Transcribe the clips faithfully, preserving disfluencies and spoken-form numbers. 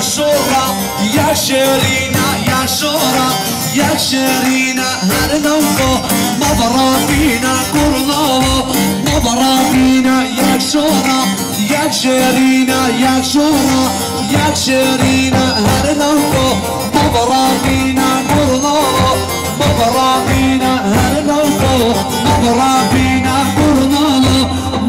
Şora, ya şerîna, ya şora, ya şerîna, her newko, ma berabîna kurnalo, ma berabîna, ya şora, ya şerîna, ya şora, ya şerîna, her newko, ma berabîna kurnalo, ma berabîna, her newko, ma berabîna kurnalo.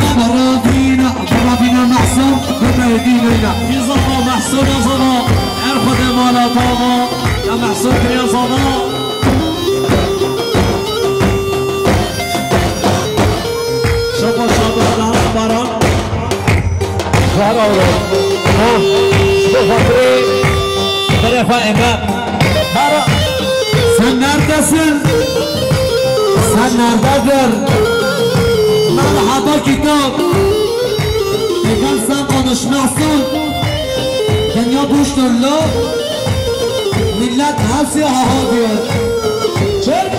Mama Ravîna, Ravîna Mehsûn, Mehedî Leyla. Bîzava Mehsûn Azava, her xwedê mala tava, ya Mehsûn kiriya zava. Şaba şaba daha baran. Var oğlum. Ha, bu hatırı. Terefa eve. Bara. Sen neredesin? Sen nerededir? Merhaba kitap. Eğer sen konuşmazsan, dünya boştur lo. Millet hepsi aha diyor. Çek.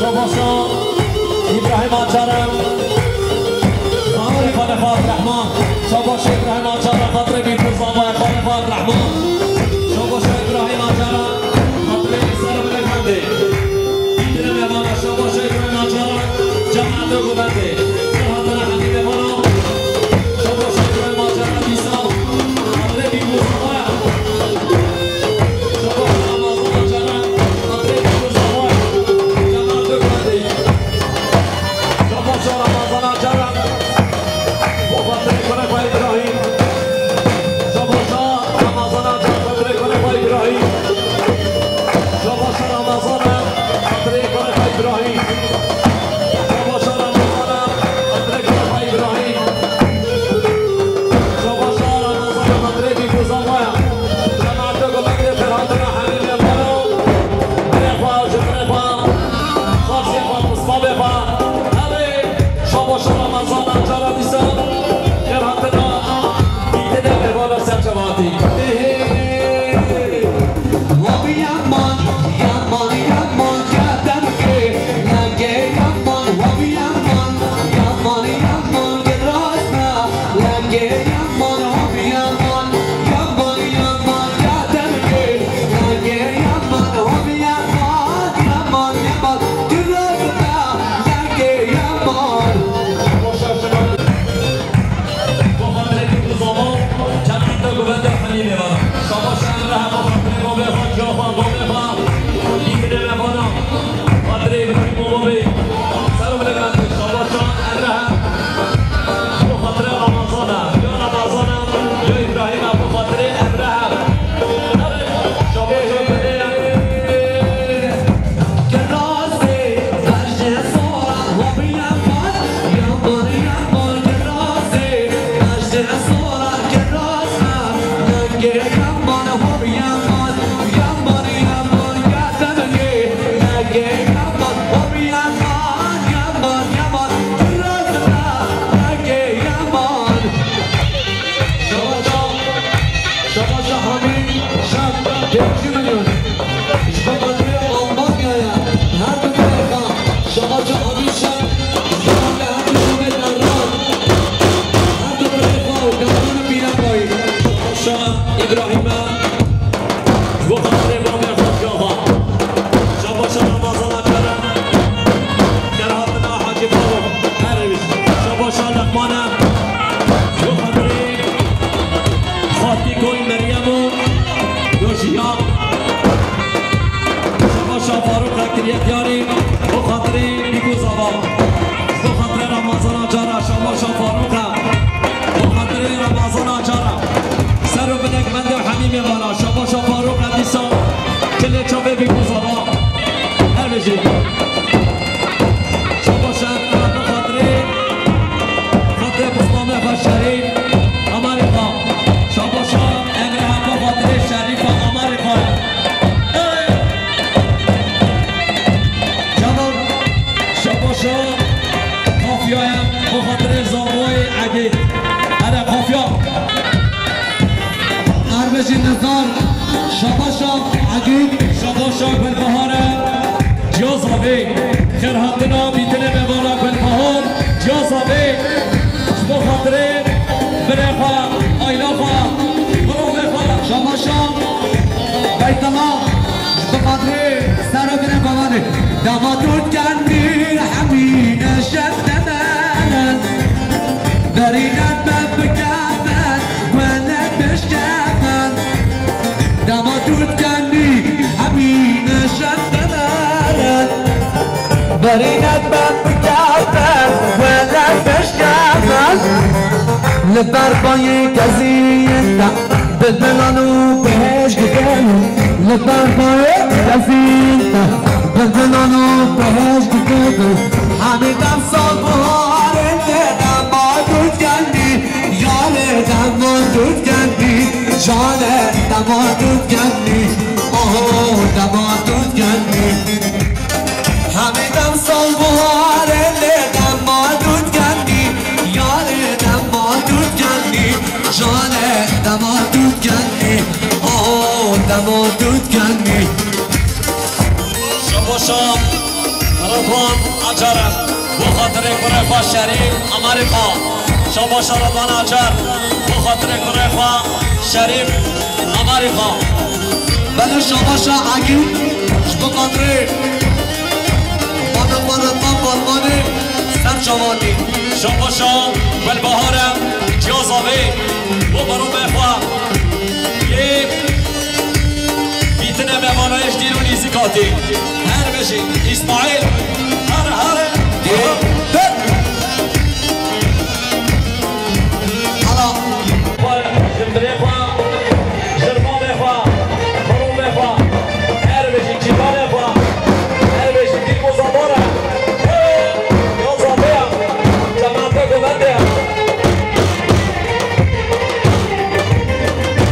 Şabaşa İbrahim Acarem. Xalîfa Xalîfa Abdurrahman. Şabaşa İbrahim Acarem. Xatirê bî kuzama Xalîfa Abdurrahman. Şabaşa İbrahim Acarem. Xatirê bî ser bile kendi. Bî dire mevana şabaşa İbrahim Acarem. Cemaat de guvende. Serhatına hemî mevana. Şabaşa İbrahim Acarem. Dîsa. Xatirê bî kuzama. Şabaşa Ramazan, xatirê Xalîfa İbrahîm. Şabaşa Ramazan, xatirê Xalîfa İbrahîm. Şabaşa Ramazan, xatirê Bîbûza me. Cemaetê ku me girê xêr hatina hemî mêvana. Birê xwe, ji birê xwe, xasê xwe, pismamê xwe. Hevê şabaşa Ramazan, cara dîsa xêr hatina. Dîtinê mêvana ser çavatî. Ê, ê, ê, ê. Wa bi yaman, yaman, yaman, ya demkê, lengê yaman, wa bi yaman, yaman, yaman, gel rasna, lengê yaman, wa bi yaman, yaman, yaman, ya demkê, lengê yaman, wa bi yaman, yaman, yaman, gel rasna, lengê yaman. Bo xatirê Bîbûza me, cemaetê ku bende hemî mêvana. Şabaş Emre, bo xatirê babê xwe, ciya xwe, babê xwe. Bîtinê mêvana. Xatirê Îbrahîm û babê. Ser û bilek bende. Şabaş Emre. Bo xatirê Ramazan e. Ya Ramazan e, ya Îbrahîm e, bo xatirê Emre e. Şabaş, Şabaş Hamî Şen, pêncî milyon. Ji bo xatirê Almanyaya, her du birêxa, Şabaş Hamî Şen, ji bo xatirê her du şûnê derdan, her du birêxa û derdan û bîrengayî. Şabaş Îbrahîm e, ji bo xatirê babê xwe, ciya xwe. Şabaş Ramazan Acar e, xêr hatina Hacî Faruk. Her rewş. Şabaşa Leqman e. Ji bo xatirê Fatîkoy Meryem û Yojiya. Şabaşa Faruk e, Kiryat Yarî. Bo xatirê Bîkû Zava. Ji bo xatirê Ramazan Acar e. Şabaşa Faruk e. Bo xatirê Ramazan Acar e. Ser û bilek bende hemî mêvana. Şabaşa Faruk e dîsa. Çilê çavê Bîkû Zava. Her bijî. Şabaşa Emre bi xatirê, xatirê pismamê xwe Şerîf, Amarê xwe. Şabaşa Emre bi xatirê Şerîfa Amarê xwe. Ey! Canan, şabaşa Xafiyaya bi xatirê Zamoyê Egîd. Here Xafiya. Erbejî Nizar, şabaşa Egîd. Şabaşa Gulbahar e, ciya zavê. Xêrhatina dîtinê mêvana Gulbahar, ciya zavê. Ji bo xatirê birê xwe, aîla xwe, mirovê xwe. Şaba Tamam, ji bo xatirê ser û binê babanê. Dema tu dikendî hemî neşet demen. Berî netbe bikeven, wele pêşkeven. Dema tu dikendî hemî neşet demen. Berî netbe bikeven, wele pêşkeven. Li ber bayê kezî yê te. Bilbilan û bihêj dikevin, li ber bayê kezî te. Bilbilan û bihêj dikevin. Hemî dem sal buharê te, dema tu dikendî, yarê dema tu dikendî, canê dema tu dikendî, oho dema tu dikendî. Hemî dem sal buharê lê dema tu dikendî, yarê dema tu dikendî, canê dema tu dikendî, oho dema tu dikendî. Şabaşa Ridwan Acar, bo xatirê kurê xwe Şerîf Amerîka. Şabaşa Ridwan Acar, bo xatirê kurê xwe Şerîf Amerîka. Belê şabaşa Egîd, ji bo xatirê bavê xwe Ridwan Fermanê ser çavan dî. Şabaşa Gulbahar e, Ciyazavê, bo mirovê xwe yê dîtine mevanayê ji dîr û nîzîka tê. Her bijî Îsmaîl, her, her. Hala. Ji birê xwe, ji bavê xwe, mirovê xwe, her bijî cîranê xwe, her bijî dîk û zaborê. Yo zavê ye, cemaetê govendê ye.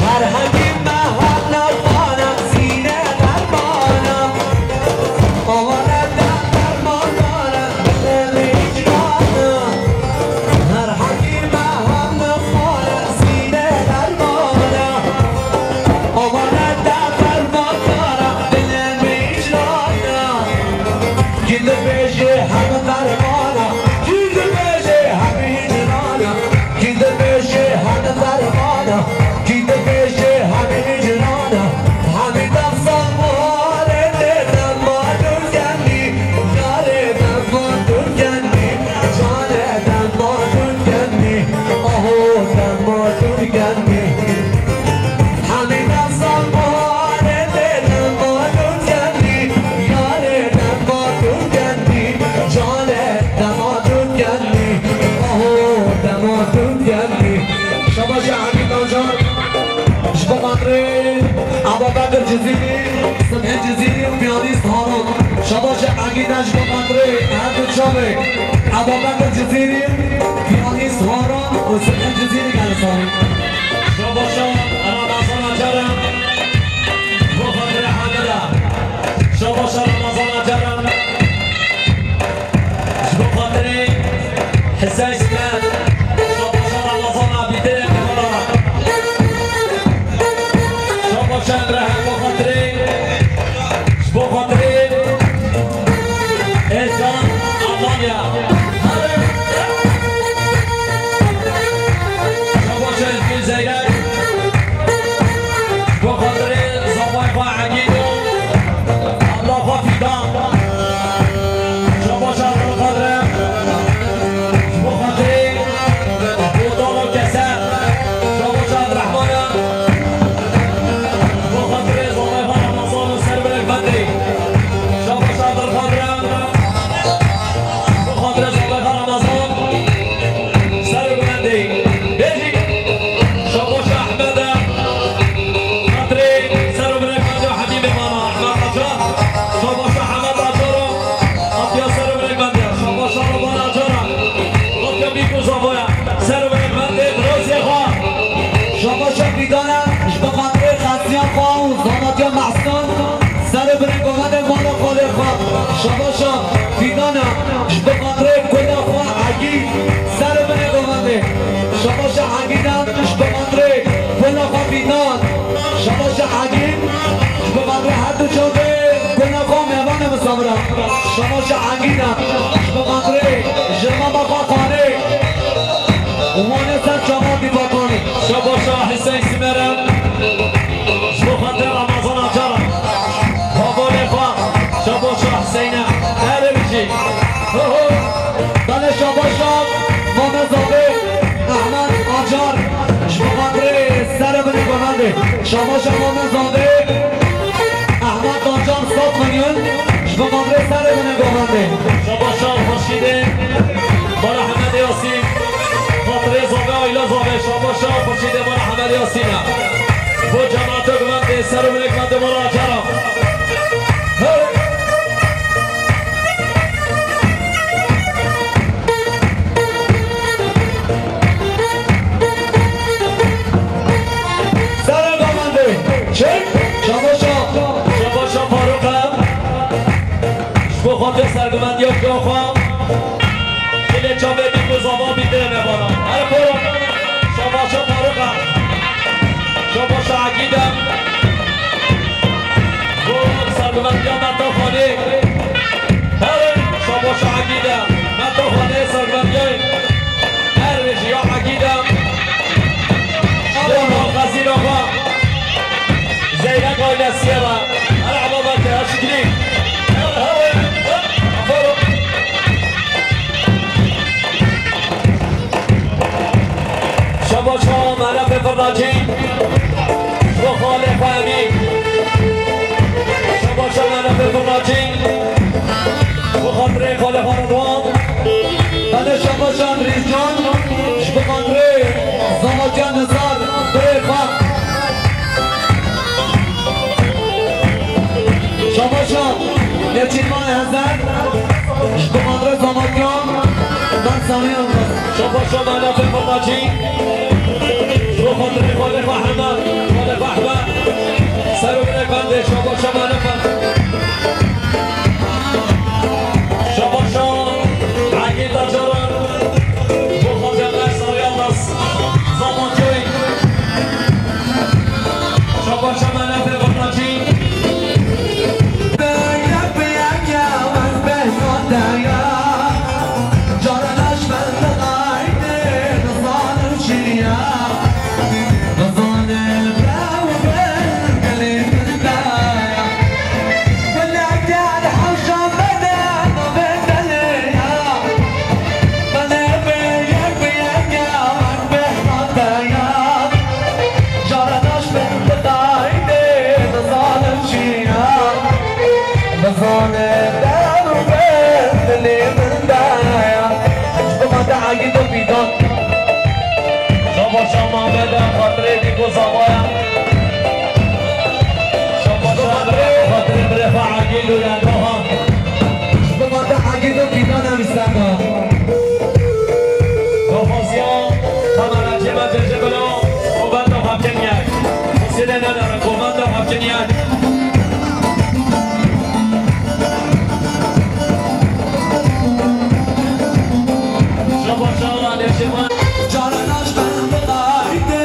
Ferhengî me hevna xwana, sîne dermana. Awana de dermana, dilê me hicrana. Ferhengî me hevna xwana, sîne dermana. Awana de dermana, dilê me hicrana. Kî dibêje heme dermana, kî dibêje heme hicrana, kî dibêje heme dermana, kî dibêje heme hicrana. Hemî dem sal buharê lê dema tu dikendî, yarê dema tu dikendî, canê dema tu dikendî, aho dema tu dikendî. Hemî dem sal buharê lê dema tu dikendî, yarê dema tu dikendî, canê dema tu dikendî, aho dema tu dikendî. Şabaşa Hemîd Acar, ji bo xatirê Ebabekir Cizîrî, Sibhê Cizîrî û piyanîst Harun. Şabaşa Egîd e ji bo xatirê her du çavê Ebabekir Cizîrî, piyanîst Harun û Sibhê Cizîrî gelî sawî. Şabaşa Ramazan Acar e, bo xatirê Hamid e. Şabaşa Ramazan Acar e, ji bo xatirê Hiseyn Simer. Şabaşa Ramazan Abîdê, şabaşa Emre, bo xatirê, ji bo xatirê Êzan Almanya. Şabaşa Êzgîn Zeyrek. Bo xatirê zavayê xwe Egîd û hevna xwe Fîdan. Şabaşa Abdulkadir. Bo xatirê Botan û Keser. Şabaşa Abdurrahman. Bo xatirê zavayê xwe Ramazan û ser bilek bendê. Şabaşa Abdulkadir. Bo xatirê zavayê xwe Ramazan. Ser û bilendê. Bêjî. Şabaşa Ehmed e. Xatirê ser û bilek bendê Hemî Mêmana Ehmed Acar. Şabaşa Ehmed Acar e. Atiya ser û bilek bendê. Şabaşa Ridwan Acar e. Atiya bîk û zavoya. Ser û bilek bendê. Dirozê xwe. Şabaşa Fîdan e. Ji bo xatirê xesiya xwe û zamatiya Mehsan. Ser û binê govendê mala xalê xwe. Şabaşa Fîdan e. Ji bo xatirê kula xwe Egîd. Ser û binê govendê. Şabaşa Egîd e. Ji bo xatirê kula xwe Fîdan. Şabaşa Egîd. Ji bo xatirê her du çavê kula xwe mêvanê misafir e. Şabaşa Egîd e. Ji bo xatirê ji mama xwe Xanê. Û wane ser çava dîvatanê. Şabaşa Hiseyn Simer e. Ji bo xatirê Ramazan Acar e. Şabaşa Momin Zandê, Ehmed Dancan sed milyon, ji bo Qadrê serê min e govendê. Şabaşa Xurşîdê, Mala Hemedê Yasîn, Xatirê Zandê, Ayla Zandê, şabaşa Xurşîdê, Mala Hemedê Yasîn e. Bo cemato govendê, ser û milê govendê, Mala Acara. Hey! Serê govendê. Çek. Şabaşa. Şabaşa Farûq e. Ji bo xatir sergovendiya giya xwe. Dilê çavê bîk û zava bî dilê me bana. Her xora. Şabaşa Farûq e. Şabaşa Egîd e. Bo sergovendiya Meta Xanê. Her şabaşa Egîd e. Meta Xanê sergovendiyayê. Her wê ji ya Egîd e. Ji ya xezîra xwe. Zeyrek ailesiye re. Her eva veke, her şikrî. Her, her, her, her. Şabaşa Merefê Firnacî. Ji bo xalê xwe Emîn. Şabaşa Merefê Firnacî. Ji bo xatirê xalê xwe Ridwan. Belê şabaşa Rîzcan. Ji bo xatirê Zavacan Nizar. Birê xwe. Şabaşa Nêçîrvanê Hezar. Ji bo xatirê Zavacan. Ben Sami Yilmaz. Şabaşa Merefê Firnacî. Ji bo xatirê xalê xwe Hema, xalê xwe Hema. Ser û binê bendê, şabaşa Merefe. Şabaşa Egîd Acaran. Ji bo xatirê Sarı Yalmaz. Zaman Joy. Şabaşa Merefê Firnacî. Bizane der û ber dilê min de ye. Ji bo xatirê Egîd û Fîdan. Şabaşa Mehmeda, xatirê bîk û zavaya. Şabaşa Mehmeda, xatirê birê xwe Egîd û Yeldoha. Ji bo xatirê Egîd û Fîdan em îstenda. Daxwaziya kameracê me bêje bila û benda xwe bikin yek. Husênê nedere ku benda xwe bikin yek. Şabaşa Nêçîrvan. Cara naş ben bi qaytê,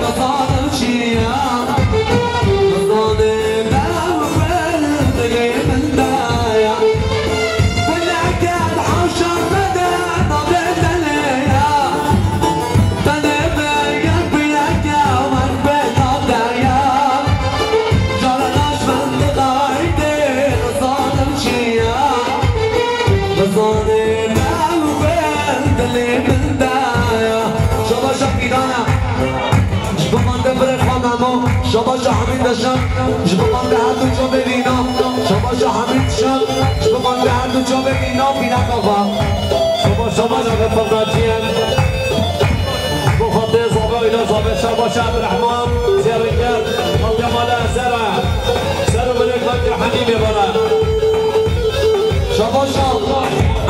nizanim çi ye. Nizanim ew ber dilê min de ye. Wele gel hewşa me de navê tenê ye. Tenê me yek bi yek e, wek bê navê ye. Cara naş ben bi qaytê, nizanim çi ye. Nizanim ew ber dilê min de ye. Şabaşa Fîdana. Ji bo mande birê xwe Memo. Şabaşa Hemîd Deşan. Ji bo mande her du çavê Lîna. Şabaşa Hemîd Şan. Ji bo mande her du çavê Lîna, Pîreka xwe. Şabaşa Mala Firnaciyê. Ji bo xatirê Zava Îla Zava, şabaşa Ebdurehman Zêringer. Xatirê mala Ezera. Ser û milê xatirê Hemîmê bana. Şabaşa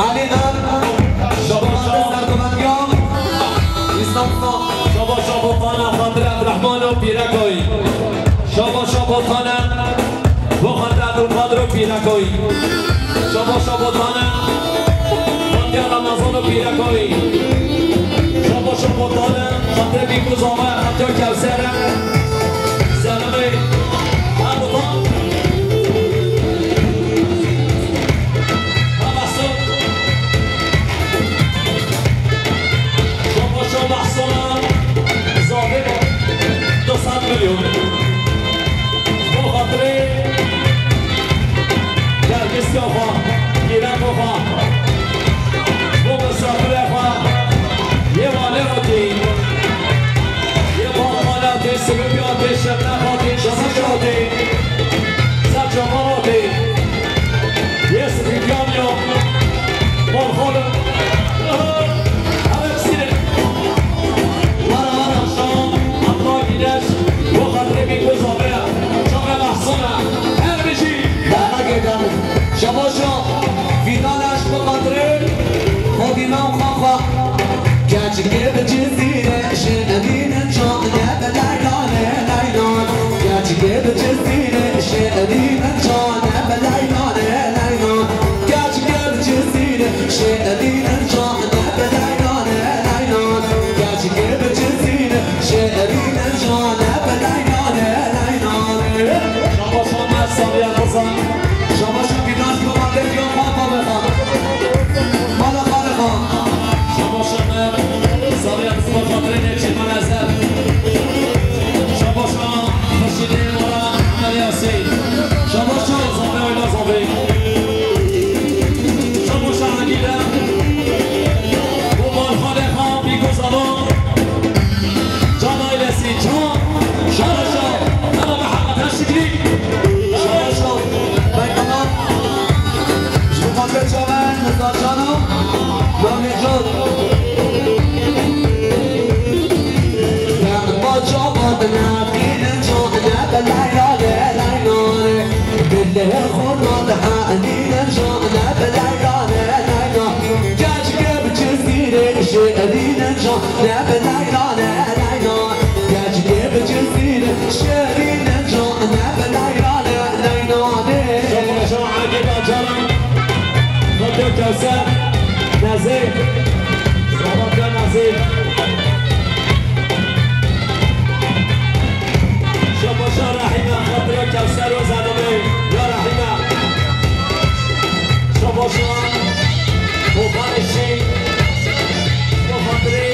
Elî Nan. Şabaşa. Sergovendiya. Îslam Sağ. Şabaşa Botana, xatirê Ebdurehman û Pîrekayî. Şabaşa Botana, bo xatirê Ebdulkadir û Pîrekayî. Şabaşa Botana, xatirê Ramazan û Pîrekayî. Şabaşa Botana, xatirê Bîk û Zava, xatirê Kewser e. Selamê. Ha, Botan. Ha, Mahsun. Şabaşa Mahsuna Zahîr du sed milyon. Bo xatirê dergîstiya xwe, kîreka xwe, bo misafirê xwe, yê malê xwe tê, yê bal mala tê, sibê piya Şabaş hatî, ser çavan hatî. Yes, Vivianio. Morxolim. Hepsini. Wara wara şam, Abdullah Güneş, bu xatirê min bu zabe. Çok el ahsana. Her bir şey. Daha gelen. Şabaşa, fîdal eşq bi xatirê Xwedî nav xwe xwe. Keçikê bi Cizîrê, şêrînin can, ne bi Leyla, ne Leyla. Keçikê bi Cizîrê, şêrînin can, ne bi Leyla, ne Leyla. Keçikê bi Cizîrê, şêrînin can, ne bi Leyla, ne Leyla. Keçikê bi Cizîrê, şêrînin can, ne bi Leyla, ne Leyla. Şabaş Ahmet Sabiha Kızan. Şabaş Abdullah Kızan. Mala Xaliqa. Şabaş Ahmet Sabiha Kızan. Xatirê Nêçîrvan Ezel. Şabaş Xurşîdê Mara Emel Yasîn. Şabaş Zafê Oyla Zafê. Şabaş Egîde. Bu Malxanê Xan Bîgozalo. Can ailesi, can. Şabaşa. Ama Mehmet Aşıklı. Şabaşa. Beykalan. Ji Fatih Çamen, Nizar Cano. Navê Can. Ben bacama dinakînin can, ne belay lale laynane. Dilê xwe nadihanînin can, ne belay lale layna. Keçikê bi Cizîrê, şêrînin can, ne belay lale layna. Keçikê bi Cizîrê, şêrînin can, ne belay lale laynane. Şabaşa Egîd Acaran, Xwedê Kewser, Nezîr, Xwedê Nezîr. Şabaşa Rehîme, xatirê Kewser û Zenomê, ya Rehîme. Şabaşa Okan Işî, bo xatirê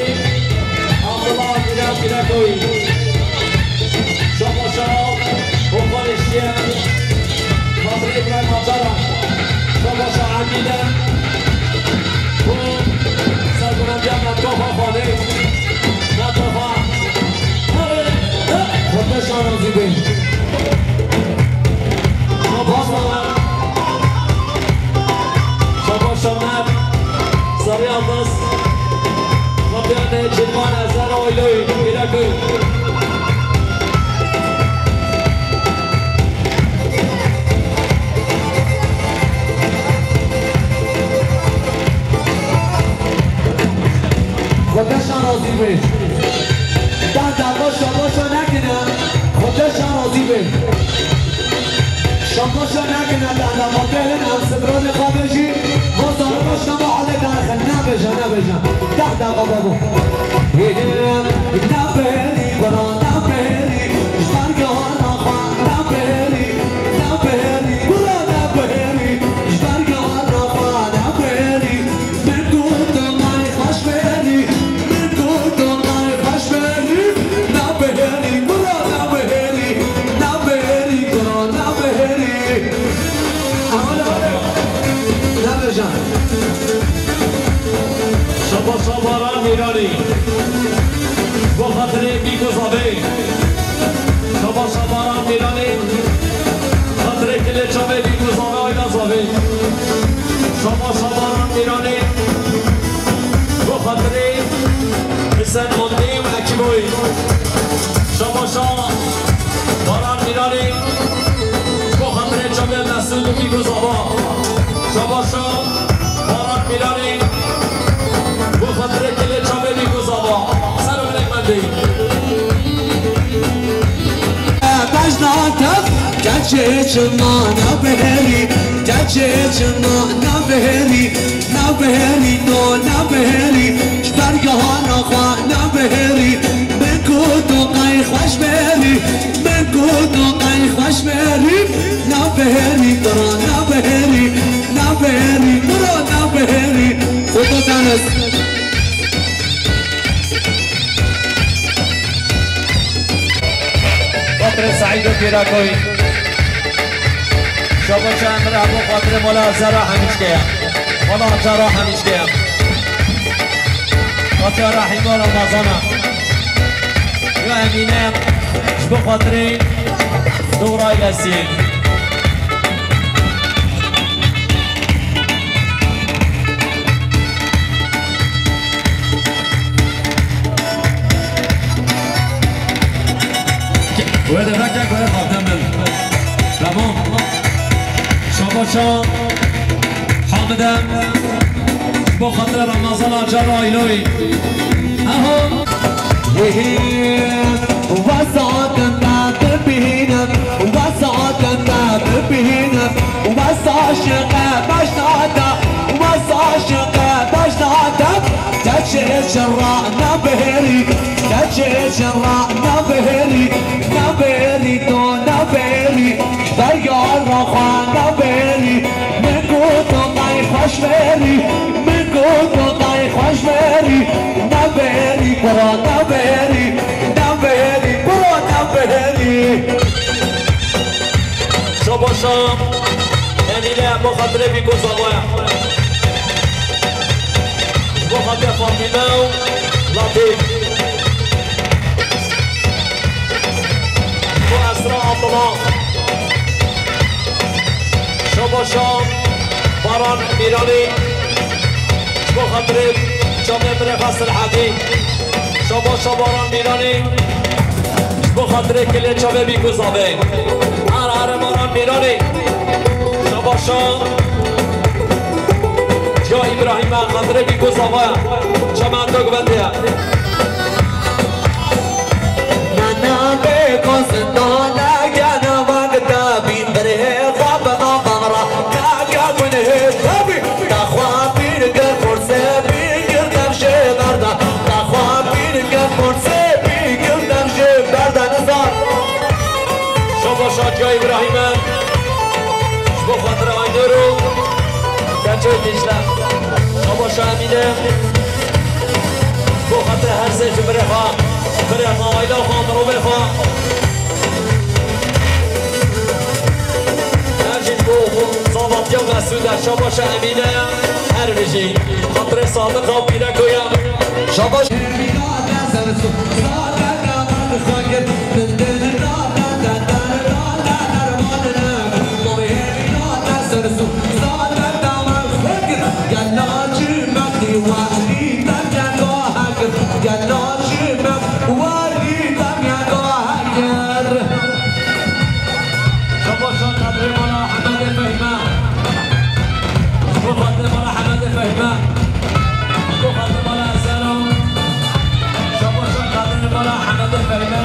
Abdullah Mîra Pîrekoyî. Şabaşa Okan Işî, xatirê Îbrahîm Acara. Şabaşa Egîde, bo serbirandiya Metkofa Xwedê. Metkofa. Xwedê şan razî be. Şabaş Ömer. Şabaş Ömer. Sarı Yıldız. Kaptanı Cilvan Ezer Oyluy. Miraköy. Xwedê şan razî be. Deh deqa şabaşa nekine, Xwedê şan razî be. Şabaşa nekine, deh deqa têlin em sibranê xwe bêjî, bo zara baş nema alê derxin, nebêje, nebêje. Deh deqa babo. Hêdî, nebêrî, bira, nebêrî, ji dergehana xwe, nebêrî, nebêrî, bira, nebêrî, ji dergehana xwe, nebêrî. Min got, "Nayê xweş berî, min got, nayê xweş berî, nabihêrî, kura nabihêrî, nabihêrî, kura nabihêrî." Aman, aman. Nabêje. Şabaşa Baran Mîranî. Bo xatirê Bîko Zavê. Şabaşa Baran Mîranî. Xatirê kilê çavê Bîko Zavê, ayna Zavê. Şabaşa Baran Mîranî. Bo xatirê Hisen Ondî û ekîboyî. Şabaşa Baran Mîranî. Bo xatirê çavê Mesûd û Bîko Zava. Şabaşa Baran Mîranî. Bo xatirê kilê çavê Bîko Zava. Ser û bilek mendî. Bejna tev, keçê çima nabihêrî, keçê çima nabihêrî, nabihêrî, no nabihêrî, ji dergehana xwe nabihêrî, min ku tu qey xweş bihêrî, min ku tu qey xweş bihêrî, nabihêrî, tu ra nabihêrî, nabihêrî, tu ra nabihêrî. Foto tenis. Xatirê Seîd û Pîrakoyî. Şabaşa Emir Ebo, xatirê mala Zera Hemîçkeya. Mala Zera Hemîçkeya. Xatira Rehîma Ramazana. Ya Emîne. Ji bo xatirê Dora Yasîn. Wê de veke ku ev hatem bin. Tamam. Şabaşa Hamidem. Ji bo xatirê Remezan Acar Ayloy. Aha. Yehê, wesa te me bibînim, wesa te me bibînim, wesa şiqe beş nade, wesa şiqe beş nade. Te çê çira nebêrî, te çê çira nebêrî, nebêrî tu nebêrî, ji ber yara xwe nebêrî. Min got tu qey xweş mêrî, min got tu qey xweş mêrî, nebêrî kuro nebêrî, nebêrî kuro nebêrî. Şabaşa Emîne, bo xatirê Bîkû Zavaya. Bo xatirê Fatîme û Latîf. Bo Esra Abdullah. Şabaşa Baran Mîranî. Ji bo xatirê çavê min ê xwe Silhedî. Şabaşa Baran Mîranî. Ji bo xatirê kilê çavê Bîkû Zavê. Her here Baran Mîranî. Şabaşa Ciya Îbrahîm e, xatirê Bîkû Zava. Çavê min tok vendiye. Nana bê ko zindane gene vang da bin birê xwe bi navara. Kaka min hê tabi, daxwa bir gel forse bir gel dev jê berda. Daxwa bir gel forse bir gel dev jê berda nizar. Şabaşa Ciya Îbrahîm e. Ji bo xatir Aynur û Keçoy Dîcle. Şabaşa Emîne. Ji bo xatir her sê ji birê xwe, birê xwe, aîla xwe, mirovê xwe. Ev jî ji bo zavatiya Mesûd e. Şabaşa Emîne. Her bijî. Xatirê Sadiqa û Pîreko ye. Şabaş. Şabaşa Qedrê Mala Hemedê Fehme. Ji bo xatirê Mala Hemedê Fehme. Ji bo xatirê Mala Ezera. Şabaşa Qedrê Mala Hemedê Fehme.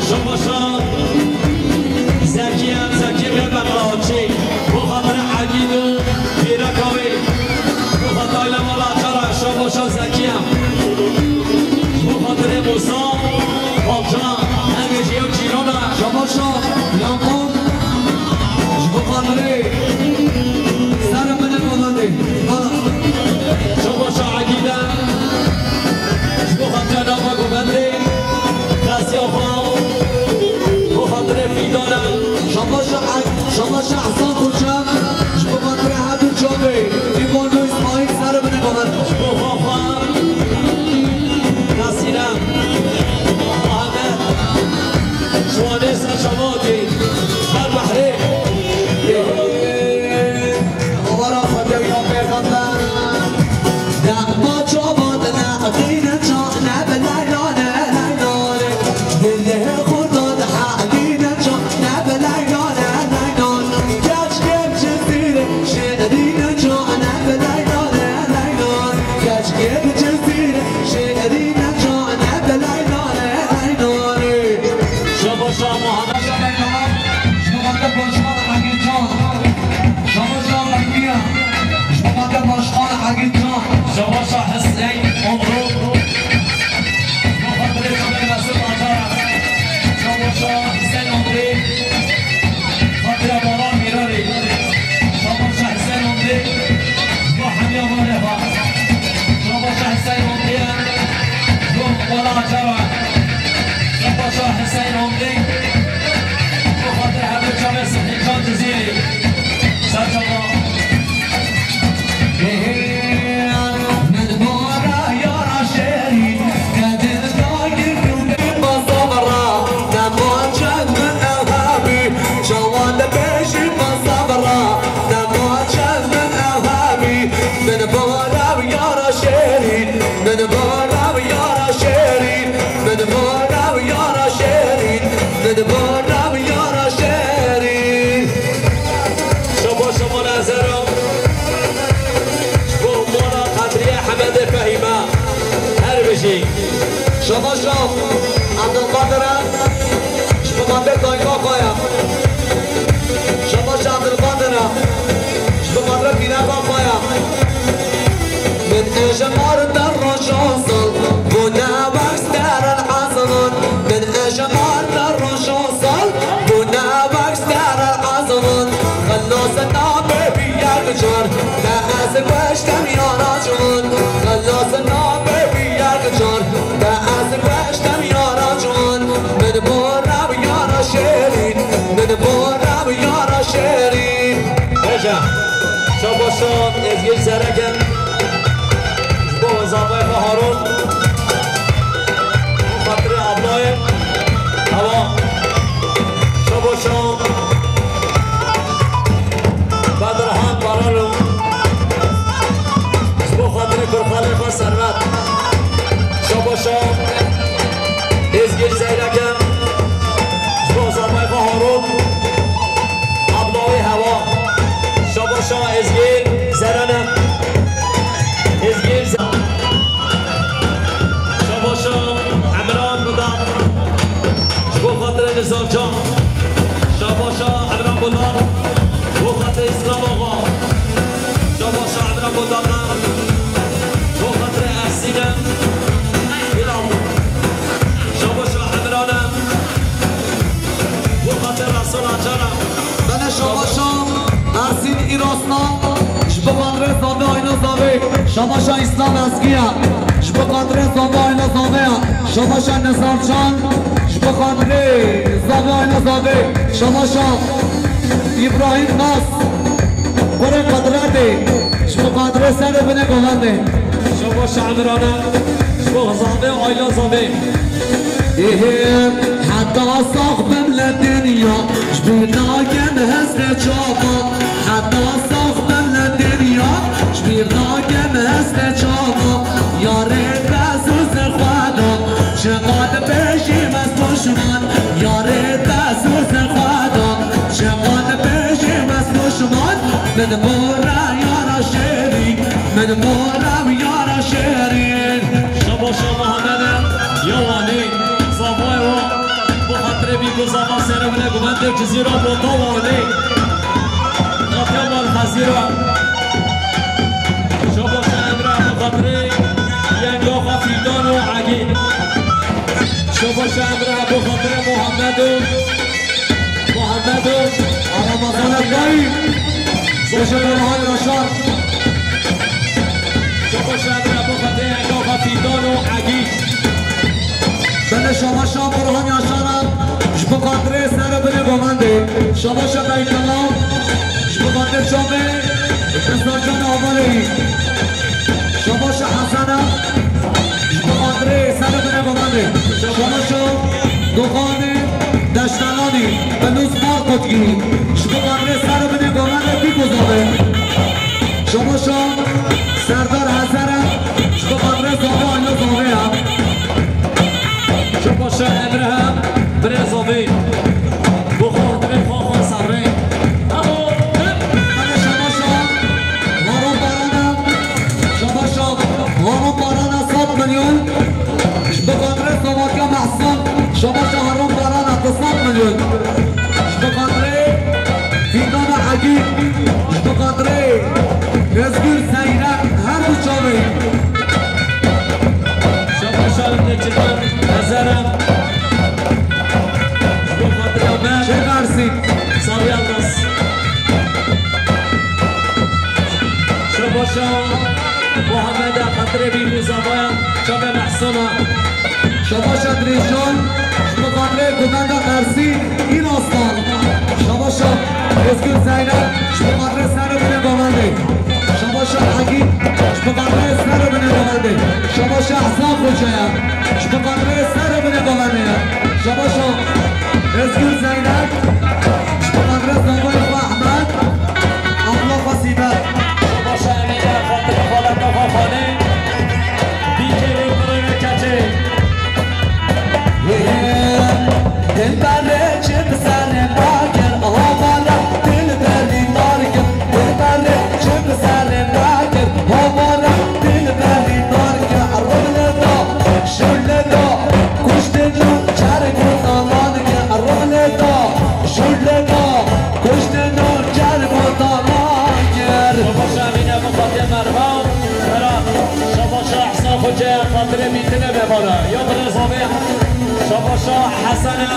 Şabaşa Zekî em, Zekî Rêber Qaraçî, bo xatirê Egîd û pîreka wê, bo xatirê mala cara, şabaşa Zekî em, bo xatirê Mûsa, Balcan, em ê ji yew cîran e. Şabaşa Yaqûb, ji bo xatirê ser min e, Golandê. Şabaşa Egîd e, ji bo xatirê nava govendê, Xesiya xwe, bo xatirê Fîdan e. Şabaşa Eg-, şabaşa Ehsan Koçak, ji bo xatirê her du çavê, Tîmon û Îsmaîl, ser min e govend. Ji bo xwe xwe, Nasîre, Ahmet, Şwanê ser çavatê, ser behrê. Wara xwe dewiya pêxember. Dema çavan neqîne can ne bi leyla ne leyla ne. Dilê xurda diheqîne can ne bi leyla ne leyla ne. Keşkê bi Cizîrê şêrîne can ne bi leyla ne leyla ne. Keşkê bi Cizîrê şêrîne can ne bi leyla ne leyla ne. Şabaşa Muhammed. Şabaşa Başkan Egîd Can. Şabaşa Mehmiya. Şabaşa Başkan Egîd Can. Şabaşa Hüseyin Ondu. Şabaşa Hüseyin Ondu. Xatira Baran Mîrarî. Şabaşa Hüseyin Ondu. Şabaşa Hüseyin Ondu. Şabaşa Hüseyin Ondu. Şabaşa Hüseyin Ondu. Şabaşa Hüseyin Ondu. Bo xatir hemû çavê Sihîcan Cizîrî. Ser çava. Min bara yara şêrîn, kedin dagir û bê bazabara, nema çend min ev hebî, çawa dibêjî bazabara, nema çend min ev hebî, min bara yara şêrîn, min bara yara şêrîn, min bara yara şêrîn, min bara yara şêrîn. Şabaş şaban ezeram. Ji bo mala Qedriye Hemedê Fehîme. Her bijî. Şabaş şaban Abdulqadir e. Ji bo xatir dayika xwe ye. Şabaş Abdulqadir e. Ji bo xatir pîreka xwe ye. Min ejmar der rojan sal, bûne wek sterên ezlan. Min ejmar der rojan sal, bûne wek sterên ezlan. Xelas nabe bî yek car, te ez kuştim yara ciwan. Xelas nabe bî yek car, te ez kuştim yara ciwan. Min bo rew yara şêrîn, min bo rew yara şêrîn. Hocam, şabaşa Ezgî Zereken. Ji bo zavayê xwe Harun. Bo xatirê ablayê. Hewa. Şabaşa Bedirhan Baralo. Ji bo xatirê kurxalê xwe Servet. Şabaşa Ezgî Zeyreke. Ji bo zavayê xwe Harun. Ablayê Hewa. Şabaşa Ezgî Zerene. Ezgî Ze-, Şabaşa Emran Budar. Ji bo xatirê Nizarcan. Şabaşa Emran Budar. Bo xatirê Îslam Axa. Şabaşa Emran Budar. Bo xatirê Ersîne. Hilal. Şabaşa Emrane. Bo xatirê Resûl Acar e. Bene şabaşa Ersîn Îrasna, ji bo xatirê Zavê Ayna Zavê. Şabaşa Îslam Ezgiya, ji bo xatirê Zavê Ayna Zavê ya. Şabaşa Nizarcan, ji bo xatirê Zavê Ayna Zavê. Şabaşa Îbrahîm Nas, kurê Qedretê, ji bo xatirê serê binê govendê. Şabaşa Emrane, ji bo Zavê Ayna Zavê. Êhê, heta sax bim li dinya, ji bîr nakim hez Hestê çavan, heta sax bin li dinya, ji bîr nakim hestê çavan. Yarê te zû zixwe da, çiqas dibêjî me duşman. Yarê te zû zixwe da, çiqas dibêjî me duşman. Min more yara şêrî, min more yara şêrîn. Şaba şaba Muhammed ya Wanî, zavay wa. Bi xatirê bî ku zava sere bine gumendê Cizîra Bota Wanî. Qatiya Mal Xezîra. Şabaşa Emre bi xatirê yenga xwe Fîdan û Egîn. Şabaşa Emre bi xatirê Muhammed û Muhammed û Ramazan Dayî. Zojê Burhan Yaşar. Şabaşa Emre bi xatirê yenga xwe Fîdan û Egîn. Belê şabaşa Burhan Yaşar a, ji bo xatirê ser û binê govendê. Şabaşa Beytela, ji bo xatirê çavê Dizdarcan Avaleyî. Şabaşa Hesen a, ji bo xatirê ser û binê govendê. Şabaşa Doxanê Deştelanî, Binûs Mar Qutgî, ji bo xatirê ser û binê govendê bî ku zavê. Şabaşa Serdar Hezere, ji bo xatirê zavê, alo zavê ya. Şabaşa Emre hem birê zavê. Bo xatirê xwe xwe serrê. Alo, hep. Hadi şabaşa Harun Barana, şabaşa Harun Barana sed milyon. Ji bo xatirê Sovatya Mehsan, şabaşa Harun Barana du sed milyon. Ji bo xatirê Fîdana Egîd, ji bo xatirê Êzgûr Zeyrek, her du çavê. Şabaşa Neçiran Hezere. Ji bo xatirê me. Şêx Ersî. Sarı Yalmaz. Şabaşa Muhammed e, xatirê bî ku zavaya çavê Mehsana. Şabaşa Dirêjan, ji bo xatirê gomenda Qersî, Îl Aslan. Şabaşa Êzgûr Zeynep, ji bo xatirê ser û binê govendê. Şabaşa Egîd, ji bo xatirê ser û binê govendê. Şabaşa Ehsan Xoce ye, ji bo xatirê ser û binê govendê ye. Şabaşa Êzgûr Zeynep, ji bo xatirê zavayê xwe Ehmed, abla xwe Sîbet. Şabaşa Emîne, xatirê xaleta xwe Xanê. Bîkêrê kurê keçê. Dilberê çi bi serê me kir, havara dilberî dar kir. Dilberê çi bi serê me kir, havara dilberî dar kir. Rûlê da, şûlê da, kuştê da, çerg û talan kir. Rûlê da, şûlê da, kuştê da, çerg û talan kir. Şabaşa Emîne, Fatê Merva, Ferhat. Şabaşa Ehsan Xoce, xatirê bîtine bevana. Ya birêzavê. Şabaşa Hesen e,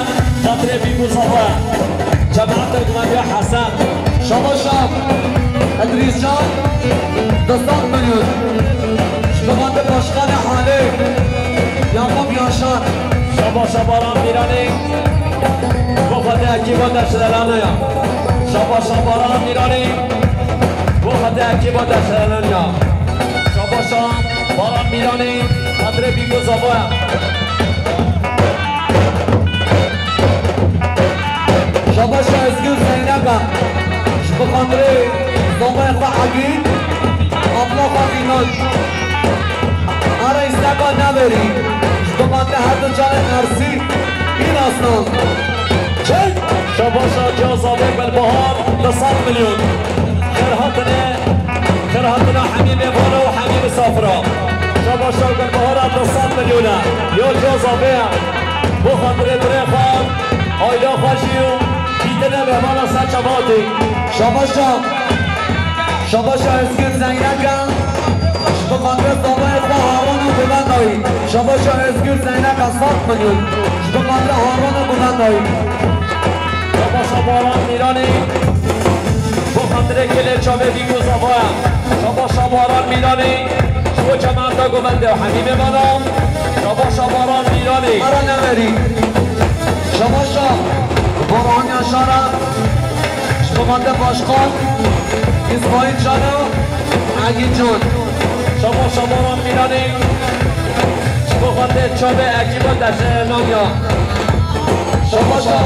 xatirê bî ku zava. Cemaat Hikmetiya Hesen. Şabaşa Edrîscan, du sed milyon. Şabaşa Başkanê Halê, Yakup Yaşar. Şabaşa Baran Mîranê. Bo xatirê ekîba Deştelanê ya. Şabaşa Baran Mîranê. Bo xatirê ekîba Deştelanê ya. Şabaşa Baran Mîranê, xatirê bî ku zava. Şabaşa Êzgûr Zeynep e, ji bo xatirê zavayê xwe Egîd, abla xwe Fînan. Ara îsteka neverî, ji bo xatirê her du çavê Ersî, Îl Aslan. Çek! Şabaşa Cazavê Gulbahar, du sed milyon. Xêr hatine, xêr hatina hemî mêvana û hemî misafira. Şabaşa Gulbahara du sed milyona. Ya Cazavê ya. Bo xatirê birê xwe, aîla xwe jî û dîtine mêvana ser çavatî. Şabaşa, şabaşa Êzgûr Zeynep e. Ji bo xatirê zavayê xwe Harun û Gulendayî. Şabaşa Êzgûr Zeynep e, sed milyon. Ji bo xatirê Harun û Gulendayî. Şabaşa Baran Mîranê. Bo xatirê gelê çavê bî ku zava. Şabaşa Baran Mîranê. Ji bo cemaeta govendê û hemî mêvana. Şabaşa Baran Mîranê. Ara neverî. Şabaşa Baran Yaşar e. Ji bo xatirê başkan. Îsmaîl Can û Egîn Can. Şabaşa Baran Mîranê. Ji bo xatirê çavê ekîba Deştelanê ya. Şabaşa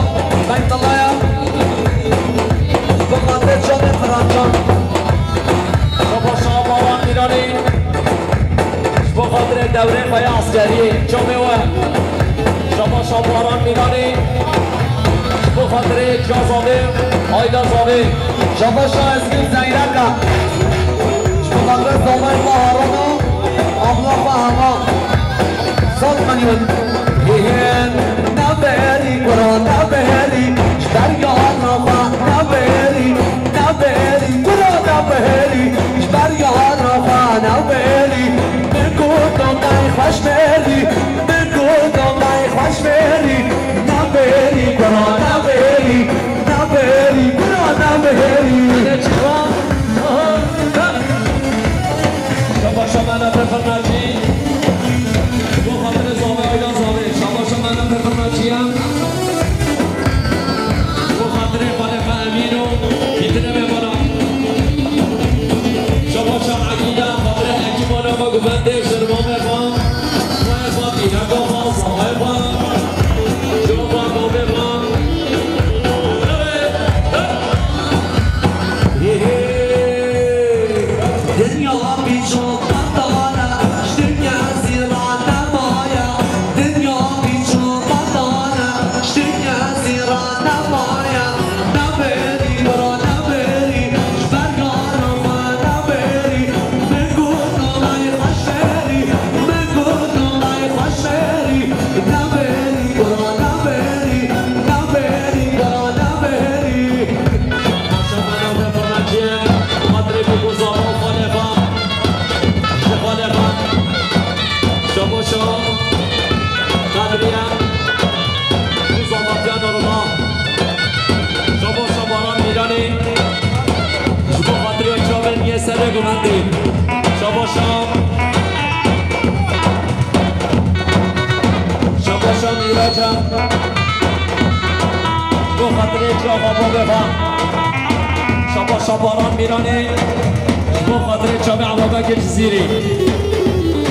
Beytullah ya. Bi xatirê çavê Firancan. Şaba Şabaran Mîranî. Ji bo xatirê dewrê xwe ya eskeriyê, çavê we. Şaba Şabaran Mîranî. Ji bo xatirê Cazavê, Ayda Zavê. Şaba Şah Ezgin Zeyreka. Ji bo xatirê Zavê Baharana, abla Fahama. Sat milyon. Hê hê, neberî, kura neberî, ji ber yara xwe neberî, neberî, kura neberî, ji ber yara xwe neberî. Min got, "Domey xweş berî, min got, domey xweş berî, neberî, kura neberî, neberî, kura neberî." Şabaşa me ne pir xirnacî. Bo xatirê Zavê, Ayda Zavê. Şabaşa me ne pir xirnacî ye. Bo xatirê xalê xwe Emîn û pîtirê me bana. Şabaşa Egîda, xatirê hekîmana me, guvendê, şirmamê xwe, xwayê xwe, pîreka xwe, zavayê xwe. Şabaşa babê xwe. Dinya pîço qetane, ji dinya zîra nemaye. Dinya pîço qetane, ji dinya zîra nemaye. Neberî bira neberî, ji ber yara xwe neberî. Min got namey xweş berî, min got namey xweş berî. Neberî bira neberî, neberî bira neberî. Şabaşa me ne pir xirnacî ye. Xatirê Bûk û Zava û xalê xwe. Ji xalê xwe. Şabaşa Kadriye. Û Zava Piyano Roma. Şabaşa Baran Mîranî. Ji bo xatirê çavên yê serê guvendî. Şabaşa. Şabaşa Mîraca. Bo xatirê çava babê xwe. Şabaşa Baran Mîranî. Ji bo xatirê çavê Ebabekê Cizîrî.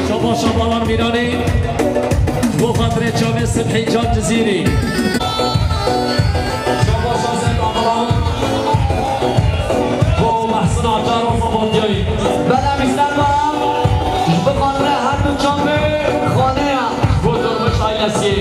Şabaşa Baran Mîranî. Ji bo xatirê çavê Sibhî Can Cizîrî. Şabaşa Zek Aqlan. Bo Mehsin Acar û Sabatiyayî. Belê, Mîsel Baran. Ji bo xatirê her du çavê xanê ye. Bo Durmuş ailesî.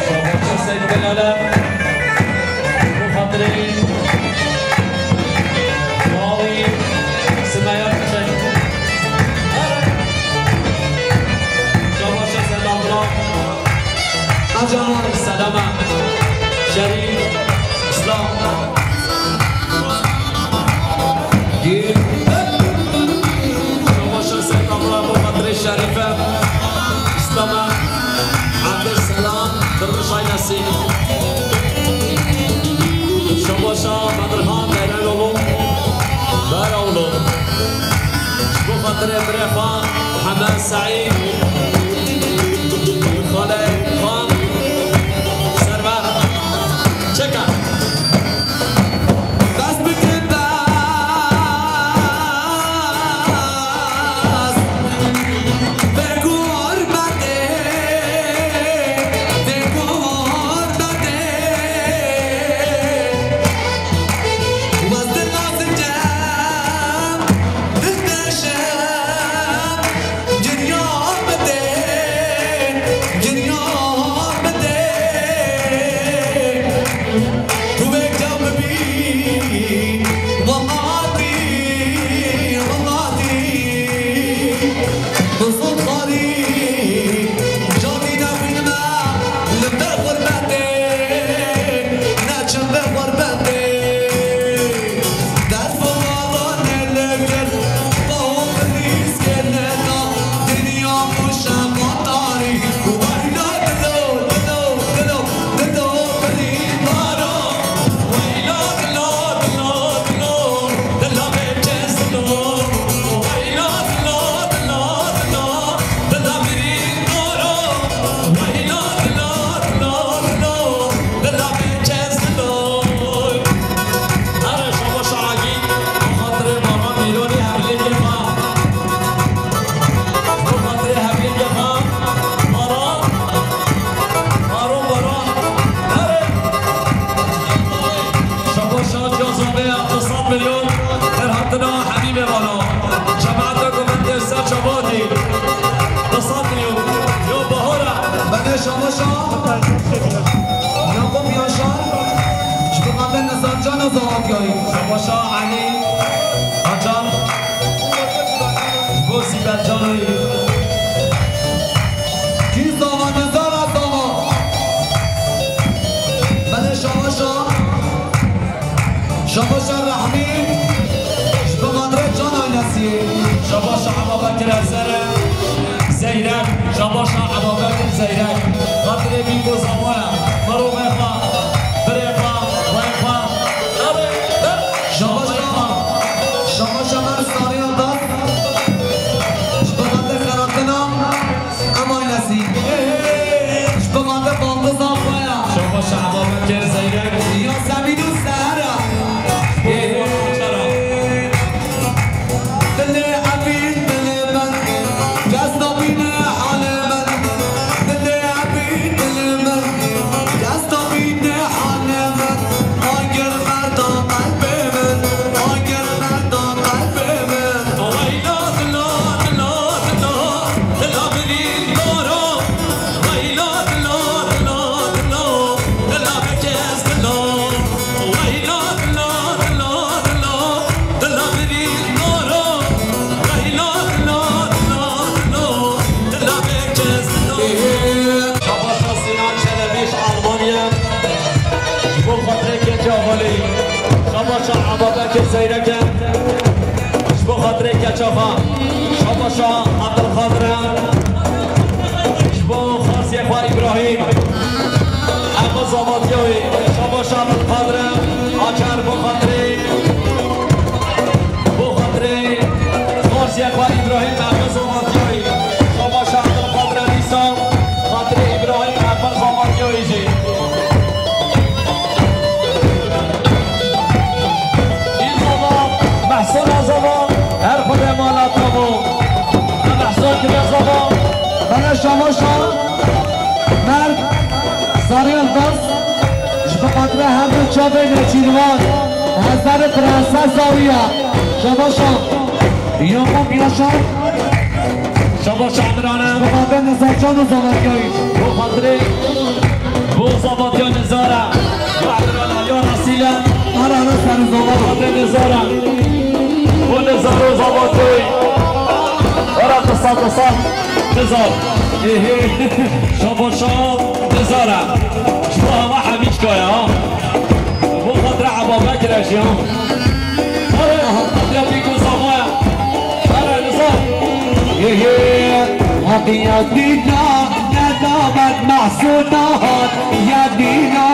Şabaşa Seyîd Delale. Bo xatirê Lawî Simeya Çiçek. Şabaşa Selamra. Acanan Selama. Şerîf. İslam. Şabaşa Selamra. Bo xatirê Şerîfe. İslama. Abdülselam. Durmuş ailesi. Şabaşa Bedirhan Dereloğlu. Beroğlu. Ji bo xatirê birê xwe Hemed Seîd. Xalê xwe Server. Çeka. Dest bikin dest. Vegor berdê. Vegor berdê. Wez dil nazikem, dil deşem, giryar bidê, giryar bidê. Tu bêkam bibî, welatî, welatî. Bi zor xwarî, canî nexwînime, li ber xurbetê, neçim ber xurbetê. Derf û baranê li kir, bavê rîzgê li da, dinya xweş e, ma tarî, wayla Şabaşa Yakup Yaşar, ji bo xatir Nizarcan û Zavatiyayî. Şabaşa Elî Acar, ji bo Sîbelcanayî. Kî zava, Nizara zava. Belê şabaşa. Şabaşa Rehmî, ji bo xatirê Can Aynesiyê. Şabaşa Ebabekir Ezer, Zeyrek, şabaşa Ebabekir Zeyrek. Xatirê Bîngo Zamoya, mirovê xwe, birê xwe, wê xwe. Şabaşa, şabaşa me Sariya Das, ji bo xatirê Xeratina. Emaynasî. Ji bo xatir baldiza xwe ya. Şabaş Ebabekir Zeyrek. Yasemîn û Sehera. Dilê Ebî dilê min, kes nabîne halê min. Dilê Ebî dilê min, kes nabîne halê min. Agir merda qelbê min, agir merda qelbê min. Weyla dila, dila, dila. Dila birîndara, weyla dila, dila, dila, dila bikez dila. Weyla dila, dila, dila, dila birîndara, weyla dila, dila, dila, dila bikez dila. Şabaşa Sinan Çelebi ji Almanya. Ji bo xatirê keça Holê. Şabaşa Ebabekir Zeyrek e. Ji bo xatirê keça xwe. Şabaşa Ebdulqadir e. Ji bo xasiyê xwe Îbrahîm. Em bi zavatiya wî. Şabaşa Ebdulqadir e. Acar bo xatirê. Bo xatirê xasiyê xwe Îbrahîm, em bi zavatiya wî. Şabaşa Ebdulqadir e dîsa. Xatirê Îbrahîm, em bi zavatiya wî jî. Îzava, Mehsûna Zava, her Xwedê mala te bo. Me Mehsûn kiriye Zava. Bele şabaşa, merd, Sariyel Bas, ji bo xatirê her du çavê nêçîrvan, Hezarê Prenses Zawiya, şabaşa, Yakup Yaşar. Şabaş Emrane. Bi xatirê Nizarcan û Zavatiyayî. Bo xatirê, bo Zavatiya Nizara. Ya Emrane, ya Resîle. Ara ara ser Zavat. Xatirê Nizara. Bo Nizar û Zavatiyayî. Ara qisa qisa. Nizar. Ê hê. Şabaşa Nizara. Ji bo hema hemî çika ya. Bo xatirê Ebabekir e jî ya. Are, Ebabekir Zava. Are, Nizar. Hê, hê. Hatiye dîna, nedamet Mehsûna hat, ya dîna.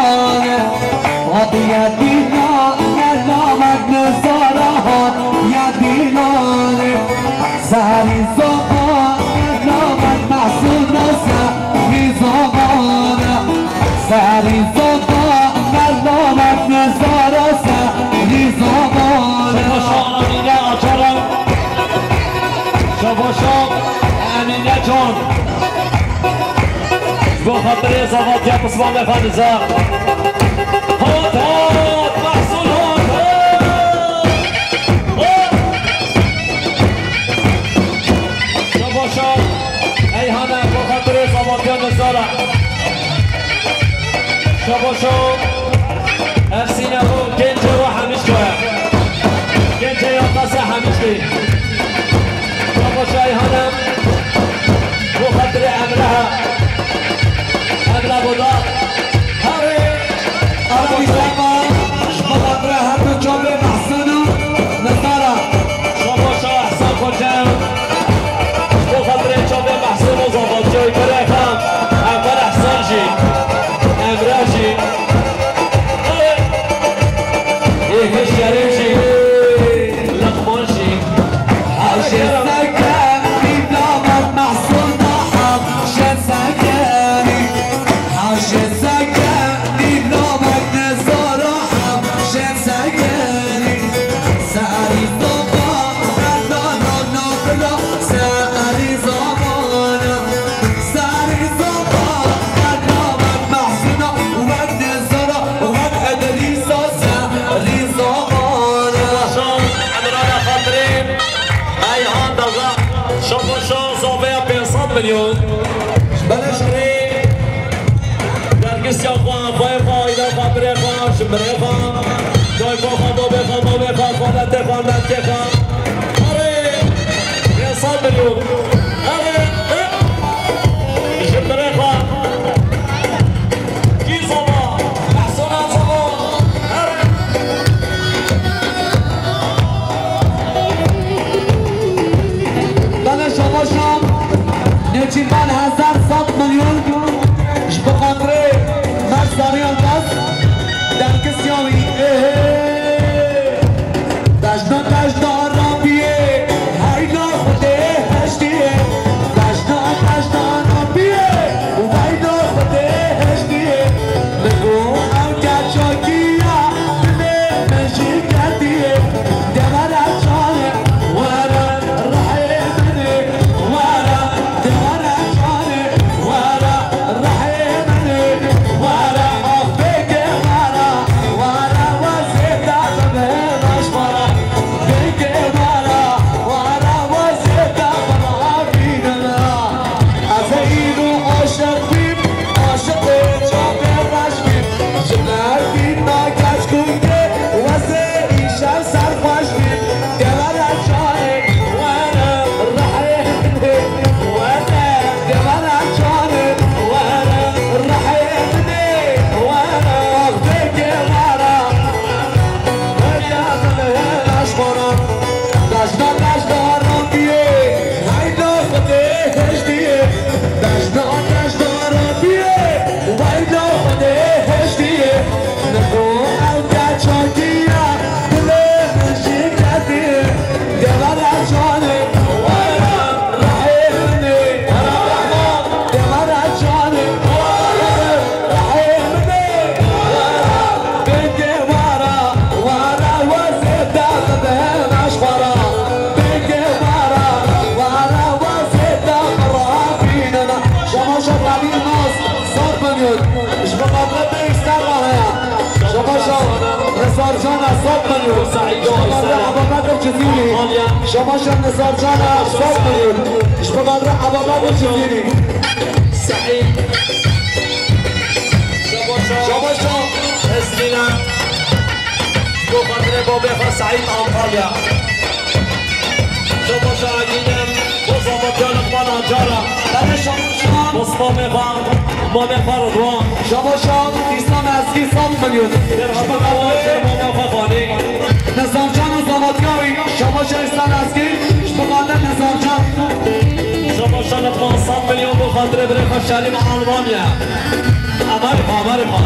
Hatiye dîna, nedamet Nizara hat, ya dîna. Serî Zava, nedamet Mehsûna, serî Zava. Serî Zava, merdamek Nizara, serî Zava. Şabaşa Emîne Açara. Şabaşa Emîne Can. Ji bo xatirê Zavatiya Pismamê xwe Nizar. Hat, hat, Mehsûn hat, hat. Hat. Şabaşa Eyhane, bo xatirê Zavatiya Nizara. Şabaşa Ersîne bo gencê we Hemîşkaya. Gencê ya qasa Hemîşkê. Şabaşa Eyhane, bo xatirê Emre he. Emre bo da. Herê. Ara bir zaman. Elî Nas, sed milyon. Ji bo xatirê bê îster re heye. Şabaşa Nizarcana, sed milyon. Ji bo xatirê Ebubekir Cizîrî. Şabaşa Nizarcana, sed milyon. Ji bo xatirê Ebubekir Cizîrî. Şabaşa. Şabaşa. Hezmîne. Ji bo xatirê babê xwe Seîd Antalya. Şabaşa Egînem, bo zavatya Luqman Acara. Belê şabaşa. Bo mamê xwe, mamê xwe Ridwan. Şabaşa Îslam Ezgî, sed milyon. Ji bo xatirê mamê xwe Xalî. Nizamcan û zavatya wî, şabaşa Îslam Ezgî, ji bo xatirê Nizamcan. Şabaşa Luqman, sed milyon bo xatirê birê xwe Şerîf Almanya. Amerika, Amerika.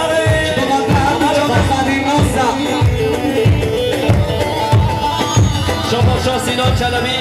Erê. Ji bo xatirê her du çavê Xalî Nas e. Şabaşa Sînan Çelebî.